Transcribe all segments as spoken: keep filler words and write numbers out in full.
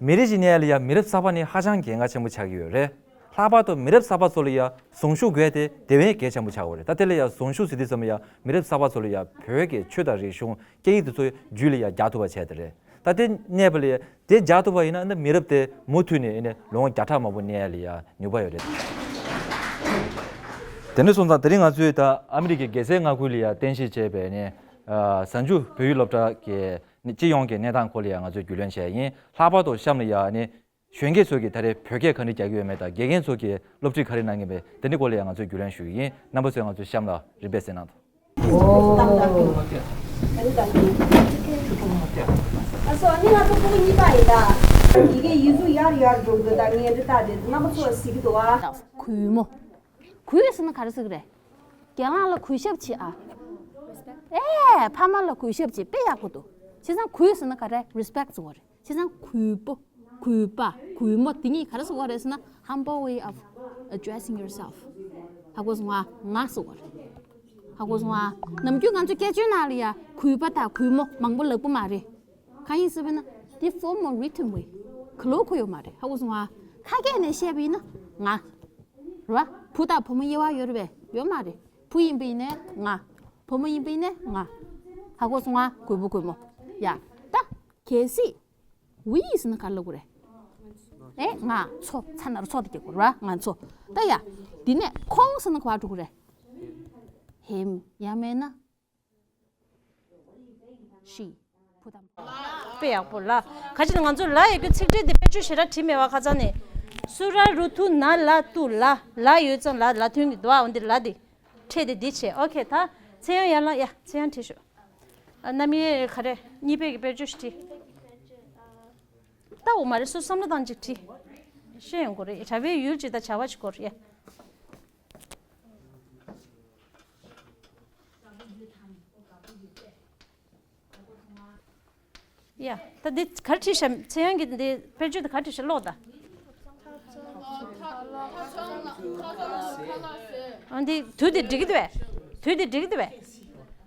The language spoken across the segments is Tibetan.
མི་རིགས་ཤིག་གནས་ཡ་ལ་ཡ་མི་རབས་གསར་པ་ནི་ཧ་ཅང་གལ་འགངས་ཆེན་པོ་ཆགས་ཀྱི་ཡོད་རེད། ལྷག་པར་དུ་མི་རབས་གསར་པ་ཚོ་ལ་ཡ་གཟུངས་གཞུག་དགོས་དེ་དེ་བས་གལ་ཆེན་པོ་ཆགས་ཡོད་རེད། ད་དེ་ལ་ཡ་གཟུངས་གཞུག་ཟེར་དུས་ཙམ་ལ་ཡ་མི་རབས་གསར་པ་ཚོ་ལ་ཡ་བོད་ཀྱི་ཆོས་དང་རིག་གཞུང་སྐད་ཡིག་དེ་ཚོ་རྒྱུད་ལ་ཡ་རྒྱག་ཐུབ་པ་བྱས་ཏེ་རེད། ད་དེ་གནས་པ་ལ་ཡ་དེ་རྒྱག་ཐུབ་པ་ཡིན་ན་ཨ་ནི་མི་རབས་དེ་མུ་མཐུད་ནས་ཨ་ནི་ལོ་ངོ་བརྒྱ་ཕྲག་མང་པོ་གནས་ཡ་ལ་ཡ་ནུས་པ་ཡོད་རེད། དེ་འདྲ་སོང་ཙང་དེ་རིང་ང་ཚོས་ད་ཨ་མི་རི་ཀའི་རྒྱལ་སའི་མངའ་ཁུལ་ལ་ཡ་རྟེན་གཞི་བྱས་པའི་ནས་གཟའ་མཇུག་བོད་ཡིག་སློབ་གྲྭ་གི་སྤྱི་ཡོངས་ཀྱི་གནས་སྟངས་སྐོར་ལ་ཡང་ང་ཚོས་རྒྱུས་ལོན་བྱས་ཡིན། ལྷག་པར་དུ་གཤམ་ལ་ཡང་ནི་གཞོན་སྐྱེས་ཚོ་གིས་ད་རེས་བོད་སྐད་ག་འདྲ་རྒྱག་གི་ཡོད་མེད་དང་དགེ་རྒན་ཚོ་གིས་སློབ་ཁྲིད་ག་རེ་གནང་གི་མེད་དེ་འདྲའི་སྐོར་ལ་ཡང་ང་ཚོས་རྒྱུས་ལོན་ཞུ་གི་ཡིན། རྣམ་པ་ཚོས་ང་ཚོའི་གཤམ་ལ་རིམ་པས་གསན་གནང་དང་། ཨ་སོ་ཨ་ནི་ང་ཚོ་ཕྲུ་གུ་གཉིས་པ་ཡིན་ད། ཡི་གེ་ཡིག་གཟུགས་ཡར་ཡར་འགྲོ་གི་ད་ངས་འདི་ལྟ་དེ་རྣམ་པ་ཚོ་གཟིགས་ཀྱི་འདུག་ཨ། གུས་མོ། གུས་ཟེར་ན་ག་རེ་ཟེར་གི་རེད། རྒན་ལགས་ལ་གུས་ཞབས་བྱེད་ཨ། ཨེ་ཕ་མ་ལ་གུས་ཞབས་བྱེད་དཔེ་ཡག་པོ་འདུག་བྱས་ཙང་གུས་ཟེར་ན་ག་རེ་རེ་སི་པེག་ཟེར་བ་རེད། བྱས་ཙང་གུས་པོ། གུས་པ། གུས་མོ་དེ་གཉིས་ག་རེ་ཟེར་བ་རེད་ཟེར་ན་humble way of addressing yourself། ཧ་གོ་སོང་ང་། ང་ཟེར་བ་རེད། ཧ་གོ་སོང་ང་། ནམ་རྒྱུན་ང་ཚོ་སྐད་ཆའི་ནང་ལ་ཡ་གུས་པ་དང་གུས་མོ་མང་པོ་ལབ་ཀྱི་མ་རེད། གང་ཡིན་ཟེར་བས་ན་དེ་formal written way། ག་ལོ་གོ་ཡོད་མ་རེད། ཧ་གོ་སོང་ང་། ཁ་སྐད་ནས་བཤད་པ་ཡིན་ན་ང་། རེད་བ། བུ་དང་བུ་མོ་དབྱེ་བ་ཡོད་རེད་པས། ཡོད་མ་རེད། བུ་ཡིན་པ་ཡིན་ནའི་ང་། བུ་མོ་ཡིན་པ་ཡིན་ནའི་ང་། ཧ་གོ་སོང་ང་། གུས་པོ་གུས་མོ། ཡ། ད། གལ་སྲིད། ཝི་ཟེར་ན་ག་རེ་ལབ་དགོས་རེད། ཨེ་ང་ཚོ་ཚ་ན་རུ་ཚོ་དེ་སྐྱེ་དགོས་རེད་བ། ང་ཚོ། ད་ཡ། འདི་ནས་ཁོང་ཟེར་ན་ག་པར་འགྲོ་གི་རེད། ཧིམ། ཡང་མིན་ན། ཤི། བུ་དང་། དཔེ་ཡག་པོ་ལ། ག་ཅི་ན་ང་ཚོ་ལ་ཡི་གེ་ཚིག་ཕྲད་དེ་དཔེ་བརྗོད་ཞེ་དྲག་བྲིས་མེད་པ་ཁ་སང་ནས། སུ་ར་རུ་ཐུ་ན་ལ་ཏུ་ལ། ལ་ཡོད་ཙང་ལ་ལ་དོན་གྱི་འདུག་ཨ། འོན་ཏེ་ལ་དེ། ཕྲད་དེ་འདི་བྱས། ཨོ་ཁེ། ད་ཚེ་དབྱངས་ཡར་ལངས། ཡ། ཚེ་དབྱངས་བྲིས་ཤོག་ཨ། རྣམ་དབྱེ་ག་རེ། གཉིས་པའི་གི་དཔེ་བརྗོད་ཞིག་བྲིས། ལྟ་འོ་མ་རེད། སུ་བསམ་བློ་བཏང་ཅིག་བྲིས། ཤེས་ཡོང་གི་རེད། བྱ་བའི་ཡུལ་ཅིག་དང་བྱ་བ་ཅིག་སྐོར། ཡ། ཡ། ད་འདི་ག་རེ་བྲིས་ཤག་ཚེ་དབྱངས་ཀྱིས་འདི་དཔེ་བརྗོད་དེ་ག་རེ་བྲིས་ཤག་ཀློག་ད། ཨ། འདི་དུས་དེ་འགྲིག་གི་འདུག་བས། དུས་དེ་འགྲིག་གི་འདུག་བས།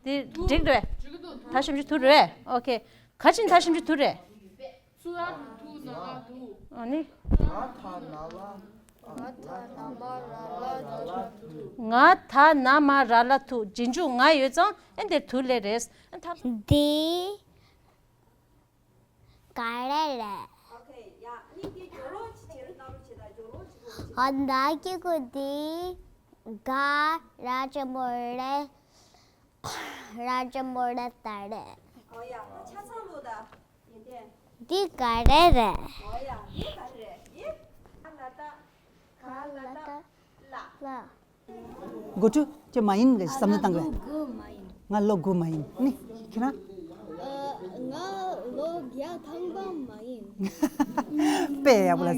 འདི་འགྲིག་འདུག་བས། ད་ཞབས་ཞུ་དུས་རེད། ཨོ་ཁེ། ག་ཅི་ད་ཞབས་ཞུ་དུས་རེད། ཨ་ནི། ང་ད་ན་མ་ར་ལ་ཐུག་རྗེས་འཇུག་ང་ཡོད་ཙང་ཨེ་འདིར་དུས་ལས་རེད། ཨ་ད། འདི་ག་རེ་རེད། ཨ་ན་ཀི་ཀུ་འདི་ག་ར་ཅན་པོ་རེད། ར་ཅན་པོ་རེད་ད་རེད། འདི་ག་རེ་རེད། ག་ལ་ད། ག་ལ་ད། ལ། གོ་ཐུ་ཅེ་མ་ཡིན་གི་བསམ་བློ་བཏང་གི། ང་ལོ་དགུ་མ་ཡིན་ནི། ཁྱེད་རང་། ང་ལོ་བརྒྱ་ཐམ་པ་མ་ཡིན། དཔེ་ཡག་པོ་ལ།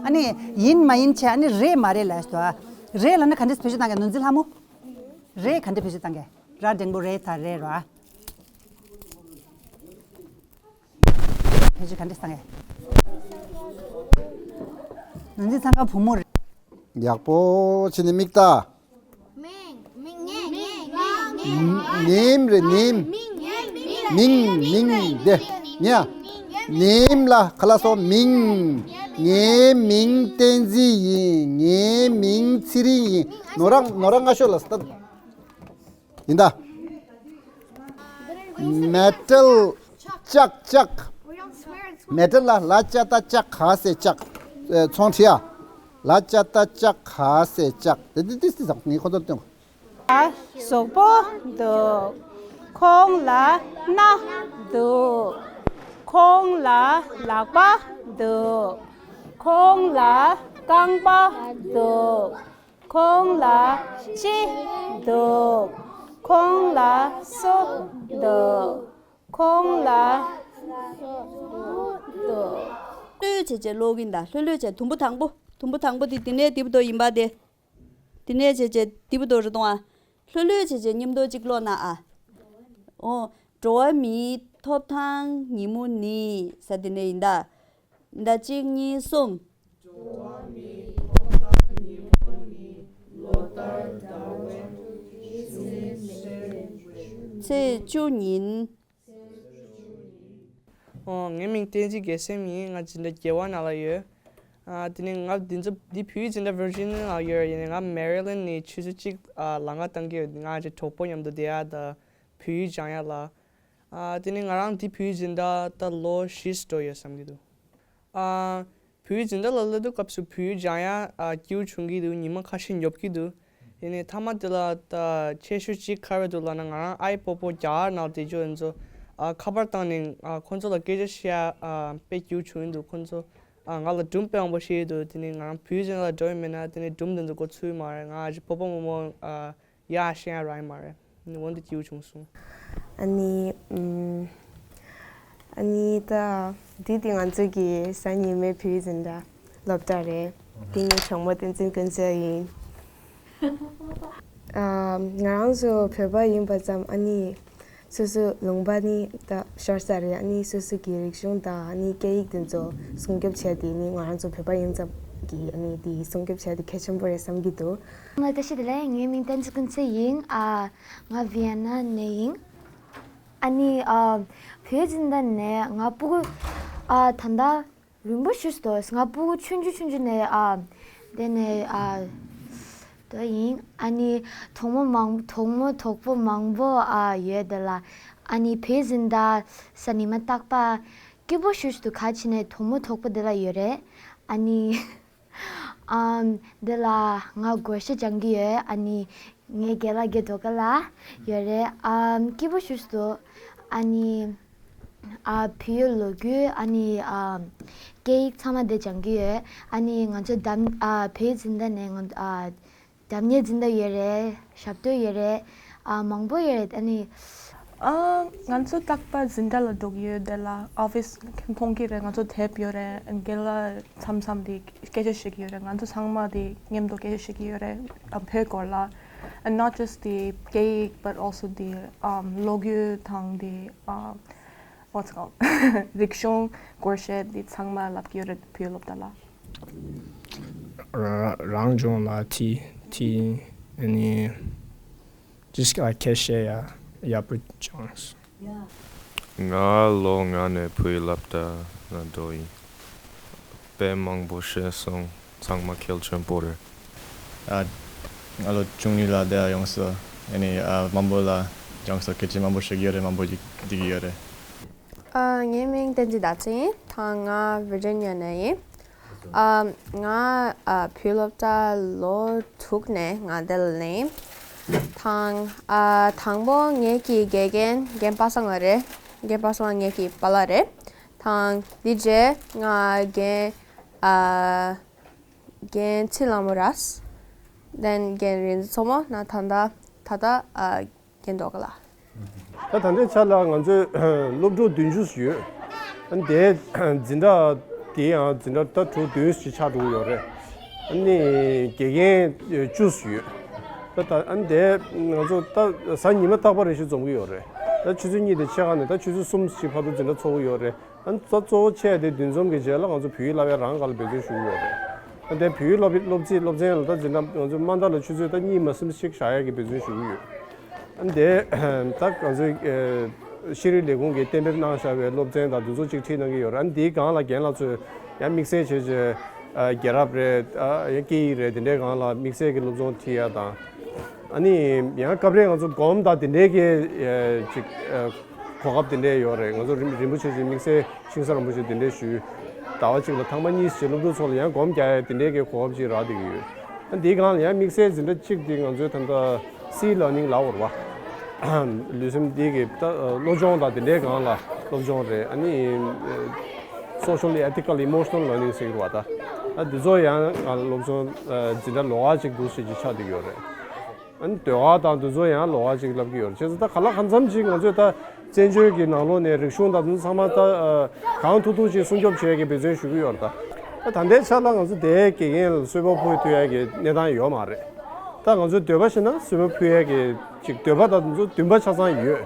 ཨ་ནི་ཡིན་མ་ཡིན་ཆེ་ཨ་ནི་རེད་མ་རེད་ལ་ཟེར་དོ། རེད་ལ་ནི་ག་འདྲས་བེད་སྤྱོད་བཏང་གི། ནོར་འཛིན་ལྷ་མོ། རེད་ག་འདྲས་བེད་སྤྱོད་བཏང་གི། ར་འགྲེང་བུ་རེད་ད་རེད་ར། ཕལ་ཆེར་ག་འདྲ་བཏང་ཡ། ནང་འཛིན་ཚང་ཁ་བུ་མོ་རེད། ཡག་པོ་བྱས་ནས་མིག་ལྟ། མིང་། མིང་། ངའི་མིང་། ངའི་མིང་། ནིམ་རེད་ནིམ། མིང་། ངའི་མིང་། མིང་། མིང་། དེ། ཉ། ནིམ་ལ་ཁ་ལག་སོགས་མིང་། ངའི་མིང་བསྟན་འཛིན་ཡིན། ངའི་མིང་ཚེ་རིང་ཡིན། ནོར་རང་ནོར་རང་ང་ཤོད་ལ་སྟབས། ཡིན་ད། མེ་ཊལ། ལྕགས། ལྕགས། མེ་ཊལ་ལ་ལ་ཅ་ཏ་ལྕགས་ག་སེ་ལྕགས། ཨེ། ཚོང་ཁྲི་ཡ། ལ་ཅ་ཏ་ལྕགས་ག་སེ་ལྕགས། དེ་དེ་དེ་དེ་ཙམ་ངས་ཁོ་ཚོར་སྟོན། གཟུགས་པོ་འདུག་ཁོང་ལ་སྣ་འདུག་ཁོང་ལ་ལག་པ་འདུག་ཁོང་ལ་རྐང་པ་འདུག་ཁོང་ལ་ལྕེ་འདུག་ཁོང་ལ་སོ་འདུག་ཁོང་ལ་སོ་འདུག་ལྷོད་ལྷོད་བྱས་བྱས་ཀློག་གིན་ད། ལྷོད་ལྷོད་བྱས། དུམ་བུ་དང་པོ། དུམ་བུ་དང་པོ་དེ་དེ་ནས་དེབ་དོ་ཡིན་པ་དེ། དེ་ནས་བྱས་བྱས་དེབ་དོ་རེད་དོ་ཨ། ལྷོད་ལྷོད་བྱས་བྱས་མཉམ་དུ་གཅིག་ཀློག་ན་ཨ། ཨོ། འགྲོ་བ་མིའི་ཐོབ་ཐང་ཉིན་མོ་ནི་ས་དེ་ནས་ཡིན་ད། ཟླ་གཅིག་གཉིས་གསུམ། ཚེས་བཅུ་ཉིན། ཨོ། ངའི་མིང་བསྟན་འཛིན་དགེ་སེམས་ཡིན། ང་འཛིན་གྲྭ་བརྒྱད་པ་ནང་ལ་ཡོད། ཨ། དེ་ནས་ང་འདི་ཚོ་འདི་བོད་ཡིག་འཛིན་གྲྭ་ཝར་ཇི་ནི་ཡ་ལ་ཡོད་རེད། ཡིན་ནའི་ང་མེ་རི་ལན་ནས་ཆུ་ཚོད་གཅིག་ཨ། ལམ་ཁ་བཏང་གི་ཡོད། ང་ཅིག་གྲོགས་པོ་མཉམ་དུ་བསྡད་ཡ་དང་བོད་ཡིག་སྦྱང་ཡ་ལ། ཨ། དེ་ནས་ང་རང་འདི་བོད་ཡིག་འཛིན་གྲྭ་ད་ལོ་བཞི་འགྲོ་ཡོད་བསམ་གྱི་འདུག་ཨ། བོད་ཡིག་འཛིན་གྲྭ་ལ་སླེབས་དུས་སྐབས་སུ་བོད་ཡིག་སྦྱང་ཡ་ཨ། སྐྱིད་པོ་བྱུང་གི་འདུག་ཉི་མ་ཁ་ཤས་ཉོབ་ཀྱི་འདུག་ཡིན་ནའི་མཐའ་མ་དེ་ལ་ད་ཆེ་ཤོས་གཅིག་ག་རེ་འདུག་ལབ་ན། ང་རང་ཨའི་སྤོ་སྤོ་རྒྱ་གར་ནང་བསྡད་རྒྱུ་ཡིན་ཙང་ཨ། ཁ་པར་བཏང་ནས་ཨ། ཁོང་ཚོ་ལ་སྐད་ཆ་བཤད་ཡ་ཨ། དཔེ་སྐྱིད་པོ་བྱུང་གི་འདུག་ཁོང་ཚོ་ཨ། ང་ལ་སྒྲུང་དཔེ་མང་པོ་བཤད་ཀྱི་འདུག་དེ་ནས་ང་རང་བོད་ཡིག་འཛིན་གྲྭ་ལ་འགྲོ་ཡི་མེད་ན་དེ་ནས་སྒྲུང་དེ་ཚོ་གོ་ཚོད་མ་རེད། ང་ཨ་ཅེ་སྤོ་སྤོ་རྨོ་རྨོ་ཨ། ཡ་ཤེས་ཡ་རག་གི་མ་རེད། འོན་ཏེ་སྐྱིད་པོ་བྱུང་སོང་། ཨ་ནི། ཨམ། ཨ་ནི་ད་འདི་དེ་ང་ཚོ་གི་གཟའ་ཉི་མའི་བོད་ཡིག་འཛིན་གྲྭ་སློབ་གྲྭ་རེད། འདི་ངའི་གྲོགས་མོ་བསྟན་འཛིན་ཀུན་གསལ་ཡིན། ཨ། ང་རང་ཚོ་བོད་པ་ཡིན་པ་ཙམ་ཨ་ནི་སོ་སོའི་ལུང་པ་ནི་ད་ཤོར་ས་རེད། ཨ་ནི་སོ་སོ་གི་རིག་གཞུང་དང་ཨ་ནི་སྐད་ཡིག་དེ་ཚོ་སྲུང་སྐྱོབ་བྱས་ཏེ་ནི་ང་རང་ཚོ་བོད་པ་ཡིན་ཙམ་གྱི་ཨ་ནི་དེ་སྲུང་སྐྱོབ་བྱས་ཏེ་གལ་ཆེན་པོ་རེད་བསམ་གྱི་འདུག་ང་བཀྲ་ཤིས་བདེ་ལེགས། ངའི་མིང་བསྟན་འཛིན་ཀུན་གསལ་ཡིན། ཨ། ང་བི་ཡེ་ན་ནས་ཡིན། ཨ་ནི་ཨ། བོད་ཡིག་འཛིན་གྲྭ་ནས་ང་སྤུ་གུ་ཨ། ད་ལྟ་རིང་པོ་ཞིག་འདུག་ང་སྤུ་གུ་ཆུང་ཆུང་ཆུང་ཆུང་ནས་ཨ། དེ་ནས་ཨ། དེ་ཡིན། ཨ་ནི་གྲོགས་མོ་མང་གྲོགས་མོ་གྲོགས་པོ་མང་པོ་ཨ། ཡོད་དེ་ལ། ཨ་ནི་བོད་ཡིག་འཛིན་གྲྭ་གཟའ་ཉི་མ་རྟག་པར་སྐྱིད་པོ་ཞིག་འདུག་ག་ཅི་ནས་གྲོགས་མོ་གྲོགས་པོ་དེ་ལ་ཡོད་རེད། ཨ་ནི། ཨམ། འདི་ལ་ང་སྒོར་གཞས་སྦྱང་གི་ཡོད། ཨ་ནི་ངའི་རྒན་ལགས་རྒན་རྡོ་ཀ་ལགས་ཡོད་རེད། ཨམ། སྐྱིད་པོ་ཞིག་འདུག་ཨ་ནི་ཨ། བོད་ཡིག་ལོ་རྒྱུས། ཨ་ནི་ཨམ། སྐད་ཡིག་ཚང་མ་དེ་སྦྱང་གི་ཡོད། ཨ་ནི་ང་ཚོ་འདམ་ཨ། བོད་ཡིག་འཛིན་གྲྭ་ནས་ང་ཨ། འདམ་ཉེ་འཛིན་གྲྭ་ཡོད་རེད། ཞབས་སྟོད་ཡོད་རེད། ཨ། མང་པོ་ཡོད་རེད། ཨ་ནི། ཨ། ང་ཚོ་རྟག་པར་འཛིན་གྲྭ་ལ་འགྲོ་གི་ཡོད། དེ་ལ་ཨོ་ཕིས་མཐོང་གི་རེད། ང་ཚོ་དེབ་ཡོད་རེད། རྒན་ལགས་མཚམས་མཚམས་དེ་སྐད་ཆ་བཤད་ཀྱི་ཡོད་རེད། ང་ཚོ་ཚང་མ་དེ་མཉམ་དུ་སྐད་ཆ་བཤད་ཀྱི་ཡོད་རེད། ཨ། བོད་སྐོར་ལ། And not just the སྐད་ཡིག but also the um ལོ་རྒྱུས་དང་the um what's it called རིག་གཞུང་སྐོར་བཤད་དེ་ཚང་མ་ལབ་ཀྱི་ཡོད་རེད། བོད་སློབ་གྲྭ་ལ། ར- རང་སྦྱོང་ལ་ཐི- ཐི- ཨ་ནི་ཇི་སྐད་ཁ་ཤས་ཡ་ཡག་པོ་སྦྱངས། ང་ལོ་ལྔ་ནས་བོད་ཡིག་སློབ་གྲྭ་ནང་འགྲོ་ཡིན། དཔེ་མང་པོ་ཤེས་སོང་། ཚང་མ་གལ་ཆེན་པོ་རེད། ཨ། ང་ལོ་བཅུ་གཉིས་ལ་བསྡད་ཡོང་སོང་། ཨ་ནི་ཨ། མང་པོ་ལ་སྦྱངས་སོང་། སྐད་ཆ་མང་པོ་ཤེས་ཀྱི་ཡོད་རེད། མང་པོ་འཇིགས་འཇིགས་ཀྱི་ཡོད་རེད། ཨ། ངའི་མིང་བསྟན་འཛིན་ཟླ་ཚེ་ཡིན། ད་ང་ཝི་ཇི་ནི་ཡ་ནས་ཡིན། ཨ། ང་ཨ། བོད་སློབ་གྲྭ་ལོ་དྲུག་ནས་ང་འདི་ལ་ལེན། དང་ཨ། དང་པོ་ངེད་ཀྱི་དགེ་རྒན་རྒན་པ་སངས་ལགས་རེད། རྒན་པ་སངས་ལགས་ངེད་ཀྱི་པཱ་ལགས་རེད། དང་དེ་རྗེས་ང་རྒན་ཨ། རྒན་ཚེ་ལྷ་མོ་རེད། Then རྒན་རིག་འཛིན་མཚོ་མོ། ན་ད་ལྟ་ད་ལྟ་ཨ། རྒན་རྡོ་ཀ་ལགས། ད་ད་ལྟའི་ཆ་ལ་ང་ཚོའི་སློབ་ཕྲུག་བདུན་ཅུ་ཡོད། ཨ་ནི་དེ་འཛིན་གྲྭ་དེ་ཡང་འཛིན་གྲྭ་ད་དྲུག་བདུན་ཞིག་ཆགས་འགྲོ་གི་ཡོད་རེད། ཨ་ནི་དགེ་རྒན་བཅུ་ཡོད། ད་ད་ཨ་ནི་དེ་ང་ཚོ་ད་གཟའ་ཉི་མ་རྟག་པར་རེ་ཞིག་འཛོམས་ཀྱི་ཡོད་རེད། ད་ཆུ་ཚོད་གཉིས་དང་ཕྱེད་ཀ་ནས་ད་ཆུ་ཚོད་གསུམ་ཞིག་བར་དུ་འཛིན་གྲྭ་ཚོགས་ཀྱི་ཡོད་རེད། ཨ་ནི་ད་གཙོ་བོ་ཆེ་དེ་འདུ་འཛོམས་ཀྱི་རྗེས་ལ་ང་ཚོ་བོད་ཡིག་བསླབ་ཡ་རང་སྒང་ལ་འབད་བརྩོན་ཞུ་གི་ཡོད་རེད། ཨ་ནི་བོད་ཡིག་སློབ་སློབ་རྩིས་སློབ་ཚན་ལ་ད་འཛིན་གྲྭ་ང་ཚོ་དམའ་མཐའ་ལ་ཆུ་ཚོད་ད་གཉིས་མ་ཟིན་ཞིག་བཞག་ཡ་གི་འབད་བརྩོན་ཞུ་གི་ཡོད། ཨ་ནི་དེ་ད་ང་ཚོའི་ཤེས་རིག་ལས་ཁུངས་ཀྱིས་གཏན་འབེབས་གནང་བཞག་པའི་སློབ་ཚན་དང་འདི་ཚོ་གཅིག་ཁྲིད་གནང་གི་ཡོད་རེད། ཨ་ནི་དེའི་སྒང་ལ་རྒན་ལགས་ཚོས་ཡང་དམིགས་བསལ་བྱས་བྱས་རྒྱལ་རབས་རེད། ཡང་སྐད་ཡིག་རེད། དེ་འདྲའི་སྒང་ལ་དམིགས་བསལ་གྱི་སློབ་སྦྱོང་ཁྲིད་ཡ་དང་། ཨ་ནི་ཡང་སྐབས་རེ་ང་ཚོ་སྒོམ་དང་དེ་འདྲའི་གི་ཅིག་གོ་སྐབས་དེ་འདྲའི་ཡོད་རེད། ང་ཚོ་རིན་རིན་པོ་ཆེ་ཅིག་དམིགས་བསལ་ཤིང་བཟའ་རིན་པོ་ཆེ་དེ་འདྲའི་ཞུས། ཟླ་བ་གཅིག་ལ་ཐེངས་མ་གཉིས་ཞིག་སློབ་ཕྲུག་ཚོ་ལ་ཡང་སྒོམ་རྒྱག་ཡ་དེ་འདྲའི་གི་གོ་སྐབས་ཅིག་རག་བསྡད་ཀྱི་ཡོད། ཨ་འདིའི་སྒང་ལ་ཡང་དམིགས་བསལ་འཛིན་གྲྭ་གཅིག་དེ་ང་ཚོའི་ད་ལྟ་སི་ལར་ནིང་ལབ་དགོས་རེད་བ། ལུས་སེམས་འདི་གི་ད་བློ་སྦྱོང་དང་དེ་འདྲའི་སྒང་ལ་སློབ་སྦྱོང་རེད། ཨ་ནི་social ethical emotional learning ཟེར་གྱི་རེད་བ། ད་ཨ་འདི་ཚོ་ཡང་ང་ལ་སློབ་སྦྱོང་འཛིན་གྲྭ་ལོགས་ཀ་གཅིག་འདུག་ཟེར་གྱི་ཆགས་བསྡད་ཀྱི་ཡོད་རེད། ཨ་ནི་ཟློས་གར་དང་འདི་ཚོ་ཡང་ལོགས་ཀ་གཅིག་བསླབ་ཀྱི་ཡོད་རེད། བྱས་ཙང་ད་གང་ལ་གང་འཚམ་ཅིག་ང་ཚོས་ད་བཙན་བྱོལ་གྱི་ནང་ལོགས་ནས་རིག་གཞུང་དང་འདི་ཚོ་ཚང་མ་ད་གང་ཐུབ་ཐུབ་ཅིག་སྲུང་སྐྱོབ་བྱེད་ཡ་གི་འབད་བརྩོན་ཞུ་གི་ཡོད་རེད། ད་ད་ལྟའི་ཆ་ལ་ང་ཚོ་དེའི་དགེ་རྒན་ལ་གསོལ་བ་ཕུལ་ཐུབ་ཡ་གི་གནས་སྟངས་ཡོད་མ་རེད། ད་ང་ཚོའི་འདོད་པ་བྱས་ན་གསོལ་བ་ཕུལ་ཡ་གི་ཅིག་འདོད་པ་དང་འདི་ཚོ་འདུན་པ་ཆ་ཚང་ཡོད།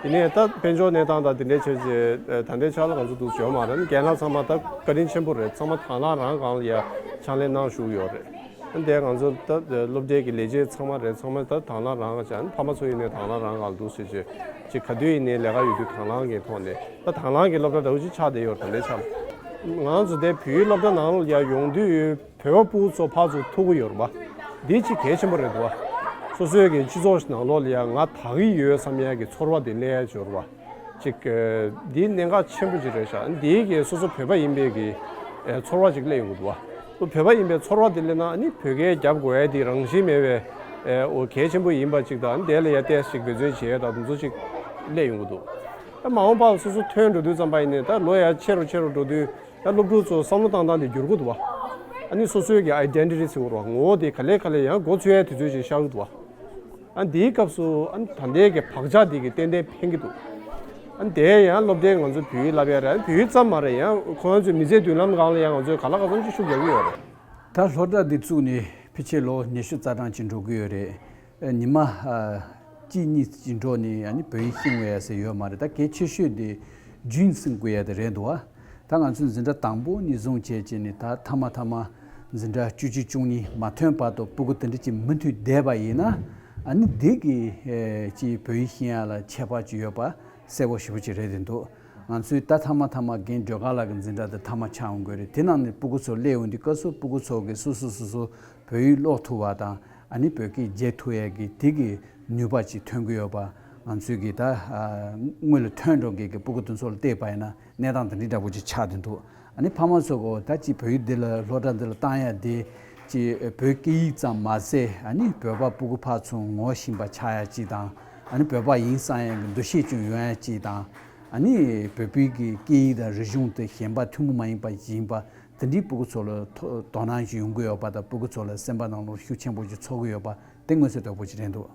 ཡིན་ནའི་ད་དཔལ་འབྱོར་གནས་སྟངས་དང་དེ་འདྲའི་ཆ་ཅིག་ད་ལྟའི་ཆ་ལ་ང་ཚོ་འདུག་སེ་ཡོད་མ་རེད། རྒན་ལགས་ཚང་མ་ད་བཀའ་དྲིན་ཆེན་པོ་རེད། ཚང་མ་དང་བླངས་རང་སྒང་ལ་ཡ་ཕྱག་ལས་གནང་བཞུགས་ཡོད་རེད། ཨ་འདས་ང་ཚོ་ད་སློབ་གྲྭའི་གི་ལས་བྱེད་ཚང་མ་རེད། ཚང་མ་ད་དང་བླངས་རང་སྒང་བྱས། ཕ་མ་ཚོ་ཡིན་ནའི་དང་བླངས་རང་སྒང་ལ་འདུག་སེ་བྱས། ཅིག་ག་དུས་ཡིན་ནའི་ལས་ཀ་ཡོད་དུས་དང་བླངས་ཀྱི་ཐོག་ནས་ད་དང་བླངས་ཀྱི་སློབ་གྲྭ་འདྲ་བོ་ཅིག་ཆགས་བསྡད་ཡོད་རེད། ད་ལྟའི་ཆར་ང་ཚོ་དེ་བོད་ཡིག་སློབ་གྲྭ་ནང་ལ་ཡར་ཡོང་དུས་བོད་པ་སྤུ་གུ་ཚོ་ཕར་ཚུར་ཐུག་གི་ཡོད་རེད་པ། འདི་ཅིག་གལ་ཆེན་པོ་རེད་འདུག་བ། སོ་སོའི་གི་སྤྱི་ཚོགས་ནང་ལོགས་ལ་ཡང་ང་དག་གི་ཡོད་བསམ་ཡ་གི་ཚོར་བ་དེ་སླེབས་ཡ་ཅིག་ཡོད་རེད་པ། ཅིག་འདི་གནད་འགག་ཆེན་པོ་ཅིག་རེད་ཤག་འདི་གི་སོ་སོ་བོད་པ་ཡིན་པའི་གི་ཚོར་བ་ཅིག་སླེབས་ཡོང་གི་འདུག་བ། བོད་པ་ཡིན་པའི་ཚོར་བ་དེ་སླེབས་ན་ནི་བོད་སྐད་རྒྱབ་དགོས་ཡ་དེ་རང་བཞིན་མེད་པའི་འོ་གལ་ཆེན་པོ་ཡིན་པ་ཅིག་དང་དེ་ལ་ཡ་ཏོག་ཙམ་ཅིག་འབད་བརྩོན་བྱེད་ཡ་དང་དེ་ཚོ་ཅིག་སླེབས་ཡོང་གི་འདུག་ད་མ་འོངས་པར་སོ་སོ་ཐོན་འགྲོ་དུས་ཙམ་པ་ཡིན་ནའི་ད་ལོ་ཡ་ཆེ་རུ་ཆེ་རུ་འགྲོ་དུས་ད་སློབ་ཕྲུག་ཚོ་བསམ་བློ་བཏང་སྟངས་དེ་འགྱུར་གི་འདུག་བ། ཨ་ནི་སོ་སོའི་གི་ཨའི་ཌེན་ཊི་ཊི་ཟེར་བ་རེད་པ། ངོ་བོ་དེ་ག་ལེ་ག་ལེ་ཡང་མགོ་ཚོས་ཡ་དུས་ཚོད་ཅིག་ཤར་གི་འདུག་བ། ཨ་འདིའི་སྐབས་སུ་ཨ་ད་ལྟའི་གི་བག་ཆགས་འདི་གི་ཏན་ཏན་ཕན་གྱི་འདུག་ཨ་དེ་ཡང་སློབ་གྲྭའི་ང་ཚོ་བོད་ཡིག་བསླབ་ཡ་རེད། བོད་ཡིག་ཙམ་མ་རེད། ཡང་ཁོ་རང་ཚོའི་མི་ཚེའི་མདུན་ལམ་སྒང་ལ་ཡང་ང་ཚོས་ག་ལ་ག་ཚོད་ཅིག་ཤུགས་རྒྱག་གི་ཡོད་རེད། ད་སློབ་གྲྭ་འདི་བཙུགས་ནས་ཕལ་ཆེར་ལོ་ཉི་ཤུ་རྩ་གྲངས་ཅིག་འགྲོ་གི་ཡོད་རེད། ཨ་ཉི་མ་ཨ་གཅིག་གཉིས་ཅིག་འགྲོ་ནས་ཨ་ནི་བོད་ཡིག་ཤེས་དགོས་ཡ་ཟེར་ཡོད་མ་རེད། ད་གལ་ཆེ་ཤོས་དེ་རྒྱུན་སྲུང་དགོས་ཡ་དེ་རེད་འདུག་བ། ད་ང་ཚོས་འཛིན་གྲྭ་དང་པོ་ནས་བཟུང་བྱས་བྱས་ནས་ད་མཐའ་མ་མཐའ་མ་འཛིན་གྲྭ་བཅུ་གཅིག་བཅུ་གཉིས་མ་ཐོན་བར་དུ་སྤུ་གུ་དེ་འདྲ་ཅིག་མུ་མཐུད་བསྡད་པ་ཡིན་ན་ཨ་ནི་འདི་གི་ཨེ་ཅིག་བོད་ཡིག་ཤེས་ཡ་ལ་ཁྱད་པར་ཅིག་ཡོད་པ་གསལ་པོ་ཞེ་པོ་ཅིག་རེད་དེ་འདུག་ང་ཚོས་ད་མཐའ་མ་མཐའ་མ་རྒན་སྒྲོལ་དཀར་ལགས་ཀྱི་འཛིན་གྲྭ་དེ་མཐའ་མ་ཆགས་ཡོང་གི་རེད། དེ་ནང་ནས་སྤུ་གུ་ཚོ་སླེབས་ཡོང་དུས་སྐབས་སུ་སྤུ་གུ་ཚོ་གིས་སོ་སོ་སོ་སོ་བོད་ཡིག་ཀློག་ཐུབ་པ་དང་ཨ་ནི་བོད་སྐད་རྒྱག་ཐུབ་ཡ་གི་དེ་གི་ནུས་པ་ཅིག་ཐོན་གི་ཡོད་པ་ང་ཚོས་གི་ད་ཨ་སྔོན་ལ་ཐོན་འགྲོ་མཁན་གི་སྤུ་གུ་དེ་ཚོ་ལ་བལྟས་པ་ཡིན་ན་གནས་སྟངས་དེ་འདྲའི་འདྲ་པོ་ཅིག་ཆགས་བསྡད་འདུག་ཨ་ནི་ཕ་མ་ཚོ་གིས་ད་ཅིག་བོད་ཡིག་འདི་ལ་སློབ་གྲྭ་འདི་ལ་བཏང་ཡ་དེ་ཅིག་བོད་སྐད་ཡིག་ཙམ་མ་ཟད་ཨ་ནི་བོད་པ་སྤུ་གུ་ཕར་ཚུར་ངོ་ཤེས་པ་ཆགས་ཡ་ཅིག་དང་ཨ་ནི་བོད་པ་ཡིན་བསམ་ཡ་གི་འདུ་ཤེས་ཅིག་ཡོང་ཡ་ཅིག་དང་ཨ་ནི་བོད་པའི་གི་སྐད་ཡིག་དང་རིག་གཞུང་དེ་གཞན་པ་ཐུན་མོང་མ་ཡིན་པ་ཞིག་ཡིན་པ་དེ་འདྲའི་སྤུ་གུ་ཚོ་ལ་དོ་དོ་སྣང་ཞིག་ཡོང་གི་ཡོད་པ་དང་སྤུ་གུ་ཚོ་ལ་སེམས་པ་ནང་ལོགས་ཤུགས་ཆེན་པོ་ཞིག་ཚོར་གི་ཡོད་པ་དེ་མངོན་གསལ་དོད་པོ་ཞིག་རེད་འདུག་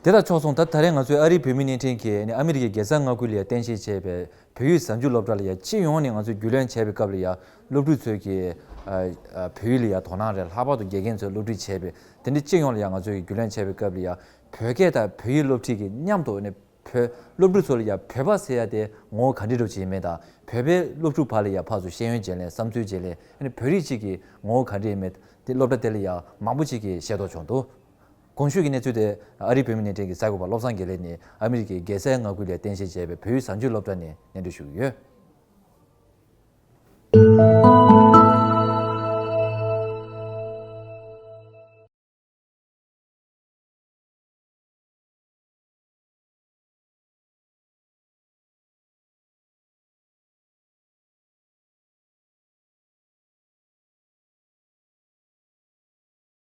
དེ་དང་ཕྱོགས་མཚུངས་ད་ད་རེས་ང་ཚོའི་ཨ་རིའི་བོད་མི་བརྙན་འཕྲིན་གྱིས་ནི་ཨ་མི་རི་ཀའི་རྒྱལ་ས་མངའ་ཁུལ་ལ་ཡ་རྟེན་གཞི་བྱས་པའི་བོད་ཡིག་གཟའ་མཇུག་སློབ་གྲྭ་ལ་ཡ་སྤྱི་ཡོངས་ནས་ང་ཚོས་རྒྱུས་ལོན་བྱས་པའི་སྐབས་ལ་ཡ་སློབ་ཕྲུག་ཚོས་ཀྱི་ཨ་ཨ་བོད་ཡིག་ལ་ཡ་དོ་སྣང་རེད། ལྷག་པར་དུ་དགེ་རྒན་ཚོས་སློབ་ཁྲིད་བྱས་པའི་དེ་འདྲའི་སྤྱི་ཡོངས་ལ་ཡ་ང་ཚོས་ཀྱི་རྒྱུས་ལོན་བྱས་པའི་སྐབས་ལ་ཡ་བོད་སྐད་དང་བོད་ཡིག་སློབ་ཁྲིད་ཀྱི་མཉམ་དུ་ནི་བོད་སློབ་ཕྲུག་ཚོ་ལ་ཡ་བོད་པ་ཟེར་ཡ་དེ་ངོ་བོ་ག་འདྲ་འདྲ་ཅིག་ཡིན་མིན་དང་བོད་པའི་སློབ་ཕྲུག་བར་ལ་ཡ་ཕར་ཚུར་ཤེས་ཡོན་བརྗེ་ལེན་བསམ་ཚུལ་བརྗེ་ལེན་ཨ་ནི་བོད་རིགས་གཅིག་གི་ངོ་བོ་ག་འདྲ་ཡིན་མིན་དེ་སློབ་གྲྭ་དེ་ལ་ཡ་མང་པོ་ཅིག་གིས་ཤེས་རྟོགས་བྱུང་འདུག་གོང་ཞུས་ཀྱི་གནས་ཚུལ་དེ་ཨ་རིའི་བོད་མི་བརྙན་འཕྲིན་གྱི་གསར་འགོད་པ་བློ་བཟང་དགེ་ལེགས་ནས་ཨ་མི་རི་ཀའི་རྒྱལ་སའི་མངའ་ཁུལ་ལ་རྟེན་གཞི་བྱས་པའི་བོད་ཡིག་གཟའ་མཇུག་སློབ་གྲྭ་ནས་སྙན་སྒྲོན་ཞུ་གི་ཡོད།